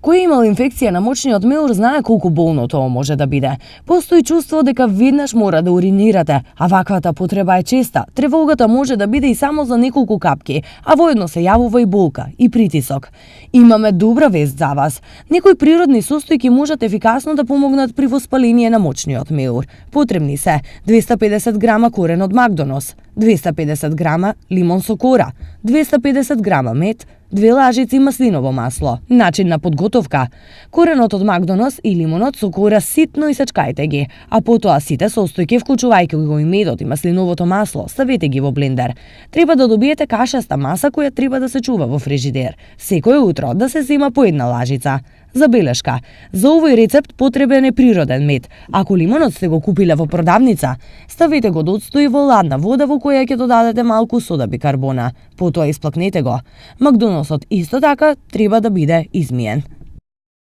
Кој имал инфекција на мочниот меур знае колку болно тоа може да биде. Постои чувство дека веднаш мора да уринирате, а ваквата потреба е честа. Тревогата може да биде и само за неколку капки, а воедно се јавува и болка и притисок. Имаме добра вест за вас. Некои природни состојки можат ефикасно да помогнат при воспаление на мочниот меур. Потребни се 250 грама корен од Макдонос, 250 грама лимон со кора, 250 грама мед, 2 лажици маслиново масло. Начин на подготовка: коренот од Макдонос и лимонот со кора ситно исечкајте ги, а потоа сите состојки, вклучувајќи го и медот и маслиновото масло, ставете ги во блендер. Треба да добиете кашаста маса која треба да се чува во фрижидер. Секој утро да се зема по една лажица. Забелешка: за овој рецепт потребен е природен мед. Ако лимонот сте го купиле во продавница, ставете го да отстои во ладна вода во која ќе додадете малку сода бикарбона. Потоа исплакнете го. Макдоносот исто така треба да биде измиен.